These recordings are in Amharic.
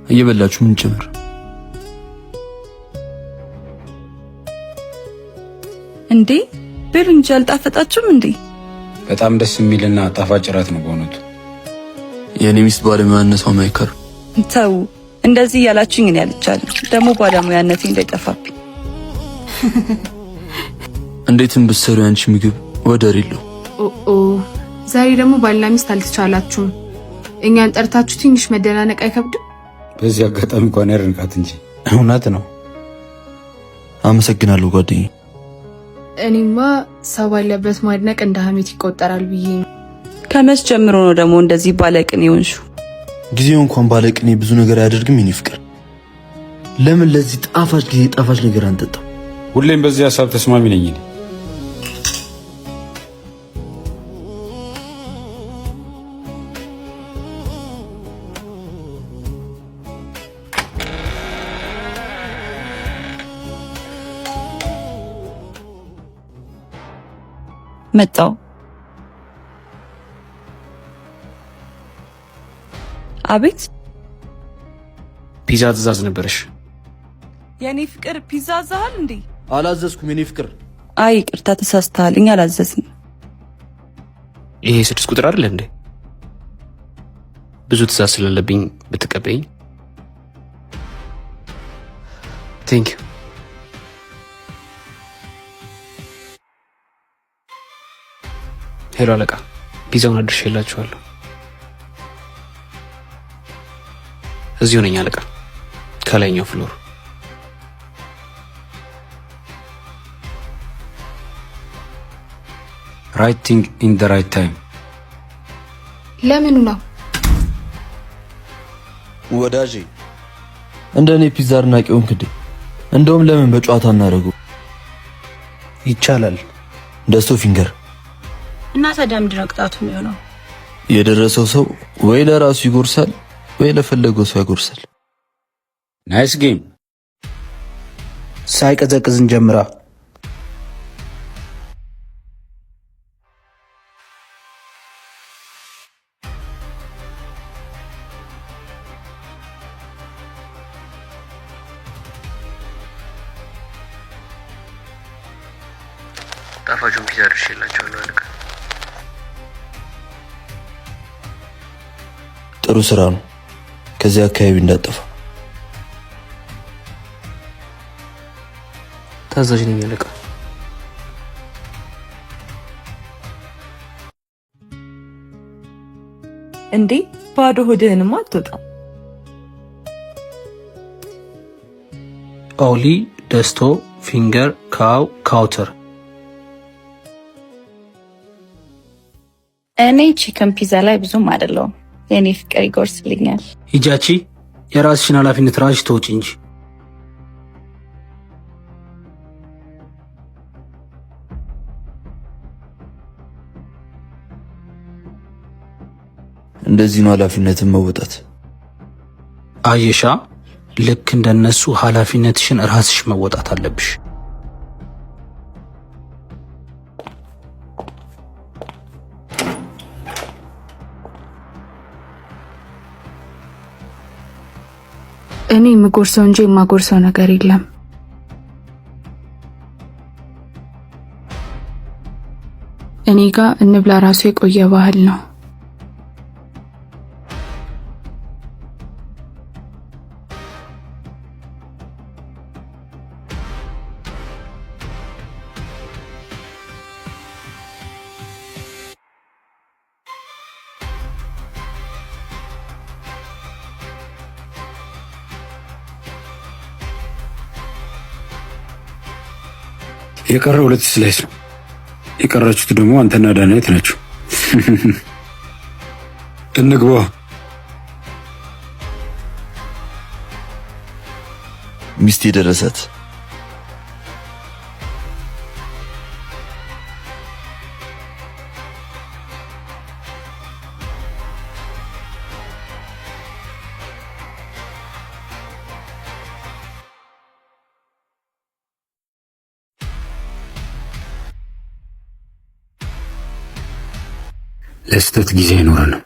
እየበላችሁ ምን ጨምር? እንዴ ብሉ እንጂ አልጣፈጣችሁም እንዴ? በጣም ደስ የሚልና ጣፋጭ እራት ነው በእውነቱ። የእኔ ሚስት ባለሙያነቷ ማይከር። ተው እንደዚህ እያላችሁኝ እኔ አልቻልም። ደግሞ ባለሙያነቴ እንዳይጠፋብኝ። እንዴትም ብትሰሩ ያንቺ ምግብ ወደር የለው። ኦ ዛሬ ደግሞ ባልና ሚስት አልተቻላችሁም። እኛን ጠርታችሁ ትንሽ መደናነቅ አይከብድም? በዚህ አጋጣሚ እንኳን ያድንቃት እንጂ። እውነት ነው። አመሰግናለሁ ጓደኛዬ። እኔማ ሰው ባለበት ማድነቅ እንደ ሀሜት ይቆጠራል ብዬ ነው። ከመች ጀምሮ ነው ደግሞ እንደዚህ ባለቅኔ የሆንሽው? ጊዜው እንኳን ባለቅኔ ብዙ ነገር አያደርግም። የኔ ፍቅር፣ ለምን ለዚህ ጣፋጭ ጊዜ ጣፋጭ ነገር አንጠጣም? ሁሌም በዚህ ሀሳብ ተስማሚ ነኝ እኔ። መጣው። አቤት። ፒዛ ትእዛዝ ነበረሽ። የኔ ፍቅር ፒዛ አዘሃል እንዴ? አላዘዝኩም የኔ ፍቅር። አይ ይቅርታ ተሳስተሃል፣ እኛ አላዘዝንም። ይሄ 6 ቁጥር አይደል እንዴ? ብዙ ትእዛዝ ስላለብኝ ብትቀበይኝ። Thank you። Hello አለቃ፣ ፒዛውን አድርሼላችኋለሁ። እዚሁ ነኝ አለቃ፣ ከላይኛው floor። Right thing in the right time። ለምኑ ነው? ወዳጄ እንደ እኔ ፒዛ አድናቂ ሆንክ እንዴ? እንደውም ለምን በጨዋታ እናደርገው? ይቻላል። ደስቶ ፊንገር። እና ታዲያ ምንድን ነው ቅጣቱ የሚሆነው? የደረሰው ሰው ወይ ለራሱ ይጎርሳል ወይ ለፈለገው ሰው ያጎርሳል። Nice game። ሳይቀዘቅዝ እንጀምራ። ጣፋጩን ፒዛ አድርሼላችኋለሁ አለቃ። ጥሩ ስራ ነው። ከዚያ አካባቢ እንዳጠፋ። ታዛዥ ነኝ አለቃ። እንዴ ባዶ ሆድህንማ አትወጣም። ኦሊ፣ ደስቶ፣ ፊንገር፣ ካው፣ ካውተር። እኔ chicken ፒዛ ላይ ብዙም አይደለሁም። የኔ ፍቅር ይጎርስልኛል። ሂጃቺ የራስሽን ኃላፊነት ራስሽ ተወጪ እንጂ። እንደዚህ ነው ኃላፊነትን መወጣት። አየሻ፣ ልክ እንደነሱ ኃላፊነትሽን ራስሽ መወጣት አለብሽ። እኔ የምጎርሰው እንጂ የማጎርሰው ነገር የለም። እኔ ጋ እንብላ ራሱ የቆየ ባህል ነው። የቀረ 2 slice ነው። የቀራችሁት ደግሞ አንተና ዳናይት ናችሁ። እንግባ። ሚስት የደረሰት ለስህተት ጊዜ አይኖረንም።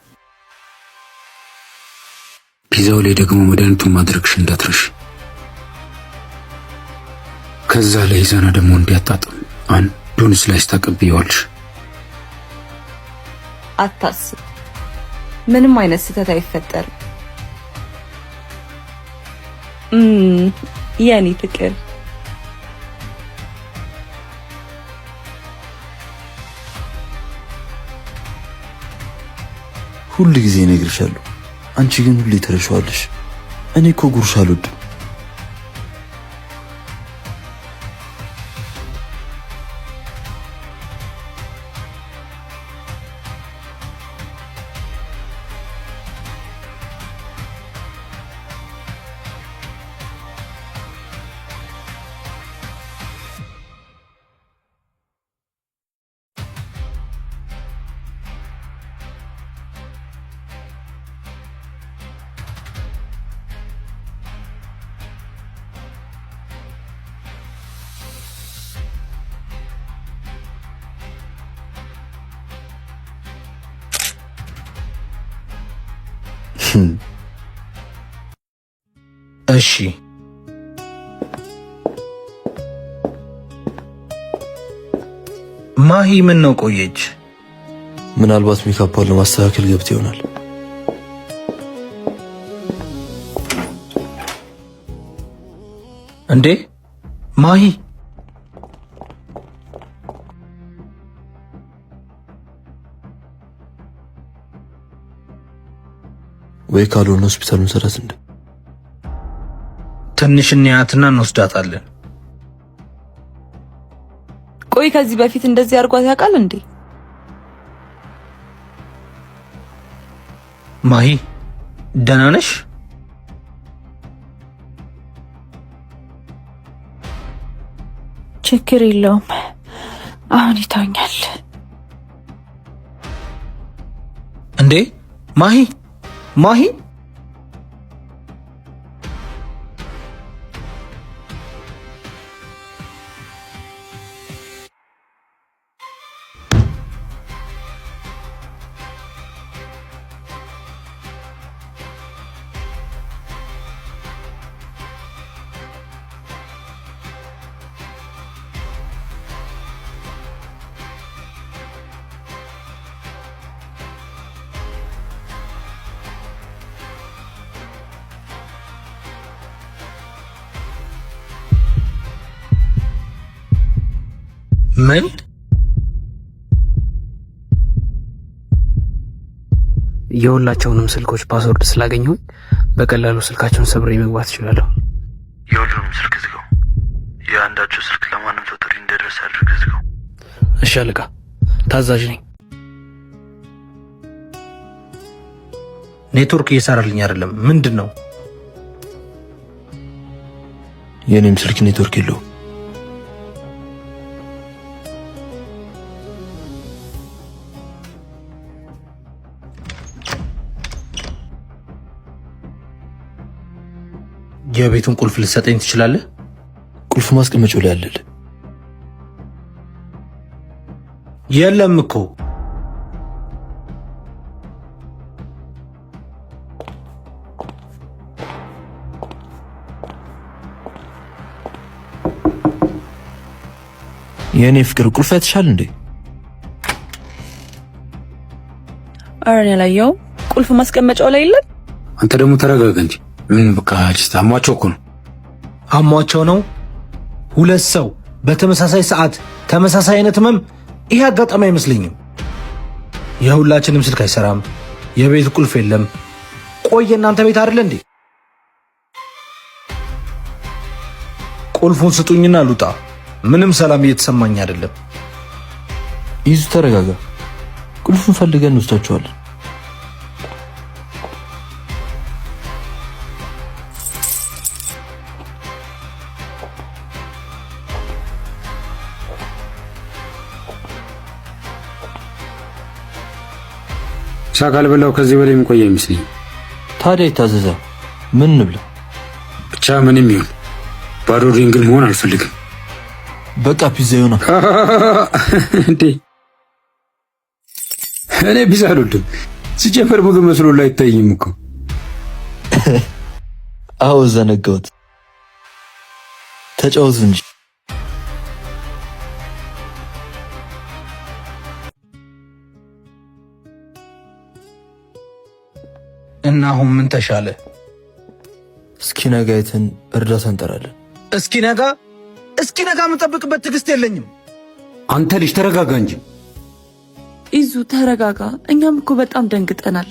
ፒዛ ፒዛው ላይ ደግሞ መድኃኒቱን ማድረግሽ እንዳትረሽ። ከዛ ለሂዛና ደግሞ እንዲያጣጥም አንዱን slice ታቀብየዋለሽ። አታስብ፣ ምንም አይነት ስህተት አይፈጠርም። የኔ ፍቅር። ሁል ጊዜ እነግርሻለሁ፣ አንቺ ግን ሁሌ ትረሺዋለሽ። እኔ እኮ ጉርሻ አልወድም። እሺ። ማሂ ምን ነው ቆየች? ምናልባት ሜካፓን ለማስተካከል ገብት ይሆናል። እንዴ ማሂ፣ ወይ ካልሆነ ሆስፒታል መሰራት እንደ ትንሽ እንያትና እንወስዳታለን። ቆይ ከዚህ በፊት እንደዚህ አድርጓት ያውቃል እንዴ? ማሂ ደህና ነሽ? ችግር የለውም፣ አሁን ይተውኛል። እንዴ ማሂ፣ ማሂ። ምን? የሁላቸውንም ስልኮች password ስላገኘሁኝ በቀላሉ ስልካቸውን ሰብሬ መግባት እችላለሁ። የሁሉንም ስልክ ዝጋው። የአንዳቸው ስልክ ለማንም ሰው ጥሪ እንዳይደርስ አድርገህ ዝጋው። እሺ አለቃ፣ ታዛዥ ነኝ። ኔትወርክ እየሰራልኝ አይደለም። ምንድን ነው? የእኔም ስልክ ኔትወርክ የለውም። የቤቱን ቁልፍ ልትሰጠኝ ትችላለህ? ቁልፍ ማስቀመጫው ላይ አለልህ። የለም እኮ። የእኔ ፍቅር ቁልፍ አይተሻል እንዴ? ኧረ እኔ አላየሁም። ቁልፍ ማስቀመጫው ላይ የለም። አንተ ደግሞ ተረጋጋ እንጂ። ምን በቃ just አሟቸው እኮ ነው። አሟቸው ነው። ሁለት ሰው በተመሳሳይ ሰዓት ተመሳሳይ አይነት ህመም፣ ይሄ አጋጣሚ አይመስለኝም። የሁላችንም ስልክ አይሰራም፣ የቤት ቁልፍ የለም። ቆይ የእናንተ ቤት አይደለ እንዴ? ቁልፉን ስጡኝና ልውጣ። ምንም ሰላም እየተሰማኝ አይደለም። ይዙ ተረጋጋ። ቁልፉን ፈልገን እንወስዳቸዋለን። ምሳ ካልበላው ከዚህ በላይ የሚቆይ አይመስለኝም። ታዲያ የታዘዘ ምን እንብላ? ብቻ ምንም ይሁን ባዶ ሆዴን ግን መሆን አልፈልግም። በቃ ፒዛ ይሆናል። እንዴ እኔ ፒዛ አልወድም። ሲጀመር ምግብ መስሎ አይታይም እኮ። አዎ ዘነጋሁት። ተጫወቱ እንጂ። እና አሁን ምን ተሻለ? እስኪነጋ አይተን እርዳታ እንጠራለን። እስኪነጋ እስኪነጋ የምጠብቅበት ትዕግስት የለኝም። አንተ ልጅ ተረጋጋ እንጂ። ኢዙ ተረጋጋ። እኛም እኮ በጣም ደንግጠናል።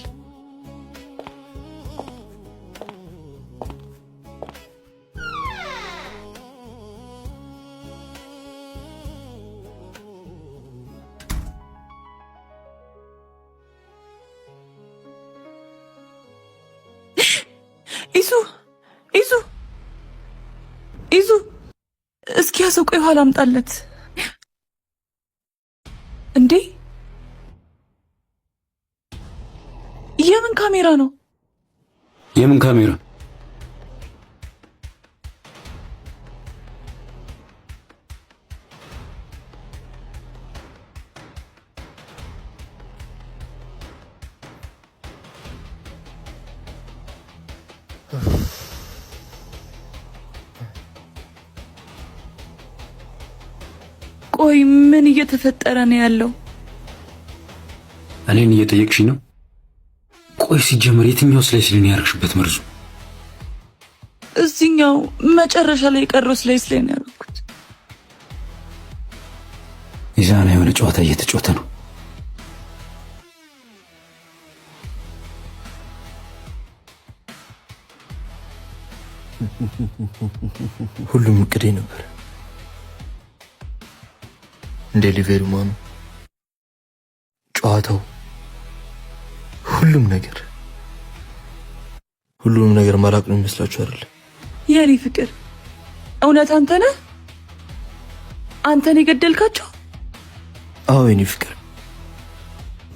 ኢዙ ኢዙ ኢዙ፣ እስኪ ያሰው ቆይ፣ ውሃ ላምጣለት እንዴ! የምን ካሜራ ነው? የምን ካሜራ? ቆይ ምን እየተፈጠረ ነው ያለው? እኔን እየጠየቅሽኝ ነው? ቆይ ሲጀመር የትኛው slice ላይ ነው ያደረግሽበት መርዙ? እዚህኛው መጨረሻ ላይ የቀረው slice ላይ ነው ያደረኩት። ይዛና የሆነ ጨዋታ እየተጫወተ ነው። ሁሉም እቅዴ ነበር። Delivery man ኡ፣ ጨዋታው፣ ሁሉም ነገር ሁሉንም ነገር ማላቅ ነው የሚመስላችሁ አይደል? የኔ ፍቅር እውነት አንተ ነህ? አንተ ነህ የገደልካቸው? አዎ የኔ ፍቅር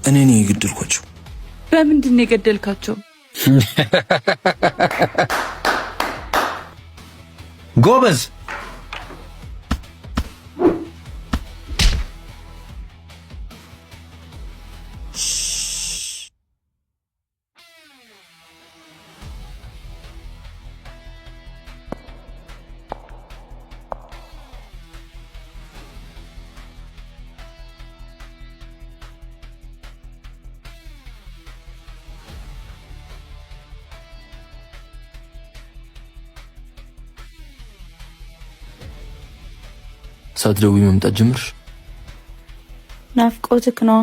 እኔ ነኝ የገደልኳቸው። በምንድን ነው የገደልካቸው? ጎበዝ። ሳትደውይ መምጣት ጀመርሽ? ናፍቆትክ ነዋ።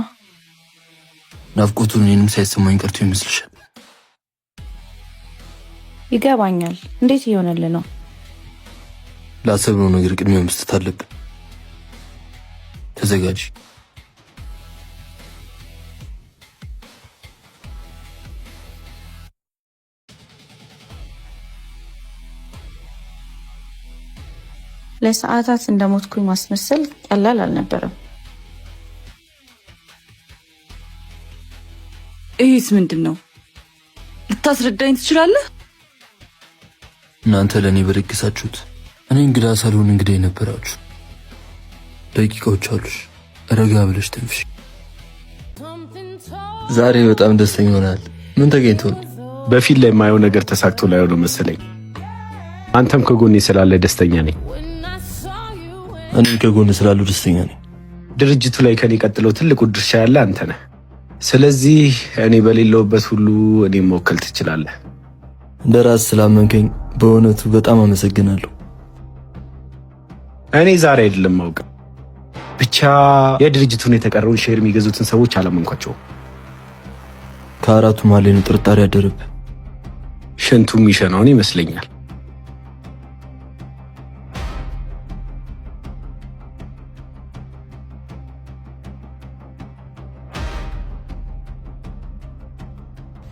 ናፍቆቱን እኔንም ሳይሰማኝ ቀርቶ ይመስልሻል? ይገባኛል። እንዴት እየሆነልህ ነው? ላሰብነው ነገር ቅድሚያ መስጠት አለብን። ተዘጋጅ። ለሰዓታት እንደሞትኩኝ ማስመሰል ቀላል አልነበረም። ይህስ ምንድን ነው? ልታስረዳኝ ትችላለህ? እናንተ ለእኔ በደገሳችሁት እኔ እንግዳ ሳልሆን እንግዳ የነበራችሁ። ደቂቃዎች አሉሽ። ረጋ ብለሽ ተንፍሽ። ዛሬ በጣም ደስተኛ ሆናል። ምን ተገኝቶ ነው? በፊት ላይ የማየው ነገር ተሳክቶ ላይሆን መሰለኝ። አንተም ከጎኔ ስላለ ደስተኛ ነኝ። እኔም ከጎን ስላሉ ደስተኛ ነኝ። ድርጅቱ ላይ ከኔ ቀጥለው ትልቁ ድርሻ ያለ አንተ ነህ። ስለዚህ እኔ በሌለውበት ሁሉ እኔ መወከል ትችላለህ። እንደ ራስ ስላመንከኝ በእውነቱ በጣም አመሰግናለሁ። እኔ ዛሬ አይደለም ማውቅ ብቻ የድርጅቱን የተቀረውን share የሚገዙትን ሰዎች አላመንኳቸውም። ከአራቱ መሀል ላይ ነው ጥርጣሬ ያደረብህ። ሽንቱ የሚሸናውን ይመስለኛል።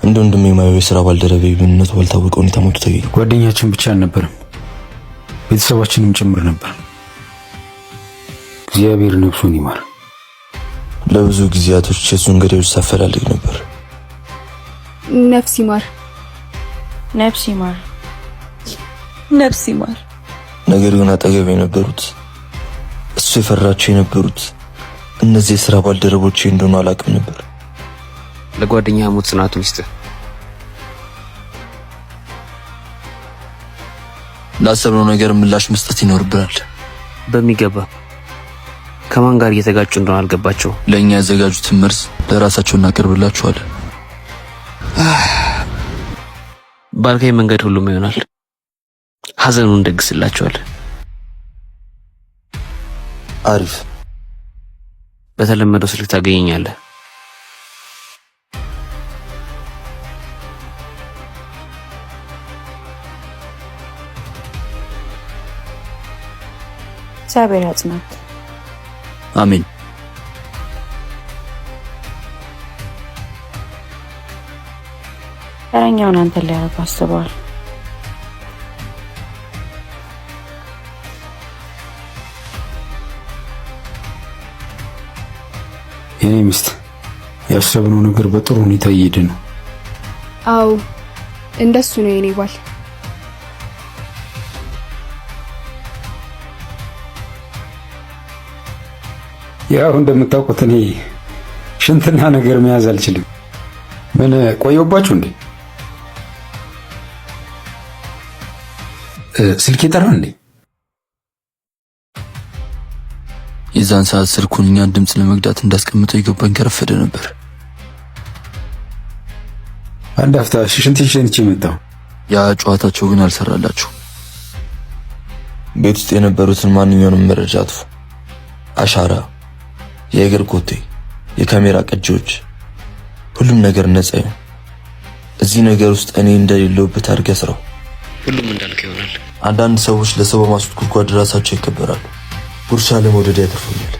እንደ ወንድሜ የማየው የስራ ባልደረቤ ምንነቱ ባልታወቀ ሁኔታ ሞቶ ተገኘ። ጓደኛችን ብቻ አልነበረም፣ ቤተሰባችንም ጭምር ነበር። እግዚአብሔር ነፍሱን ይማር። ለብዙ ጊዜያቶች የእሱን ገዳዮች ሳፈላልግ ነበር። ነፍስ ይማር፣ ነፍስ ይማር፣ ነፍስ ይማር። ነገር ግን አጠገብ የነበሩት እሱ የፈራቸው የነበሩት እነዚህ የስራ ባልደረቦቼ እንደሆኑ አላውቅም ነበር። ለጓደኛ ሞት ጽናቱን ይስጥህ። ላሰብነው ነገር ምላሽ መስጠት ይኖርብናል። በሚገባ ከማን ጋር እየተጋጩ እንደሆነ አልገባቸው። ለእኛ ያዘጋጁትን መርዝ ለራሳቸው እናቀርብላችኋለን። ባልከኝ መንገድ ሁሉም ይሆናል። ሀዘኑን እንደግስላቸዋለን። አሪፍ። በተለመደው ስልክ ታገኘኛለህ። እግዚአብሔር ያጽናት። አሜን። ተረኛውን አንተን ሊያደርጉ አስበዋል። የኔ ሚስት ያሰብነው ነገር በጥሩ ሁኔታ እየሄደ ነው። አዎ እንደሱ ነው የኔ ባል። ያው እንደምታውቁት እኔ ሽንትና ነገር መያዝ አልችልም። ምን ቆየባችሁ እንዴ? ስልክ ይጠራ እንዴ? የዛን ሰዓት ስልኩን እኛን ድምፅ ለመግዳት እንዳስቀምጠው የገባኝ ከረፈደ ነበር። አንድ አፍታ ሽንት ሸንቼ መጣሁ። ያ ጨዋታቸው ግን አልሰራላችሁ። ቤት ውስጥ የነበሩትን ማንኛውንም መረጃ አጥፉ። አሻራ፣ የእግር ኮቴ፣ የካሜራ ቅጂዎች፣ ሁሉም ነገር ነፃ ይሁን። እዚህ ነገር ውስጥ እኔ እንደሌለሁበት አድርገህ ስራው። ሁሉም እንዳልከው ይሆናል። አንዳንድ ሰዎች ለሰው በማሱት ጉድጓድ ራሳቸው ይከበራሉ። ጉርሻ ለመውደድ ያተርፉኛል።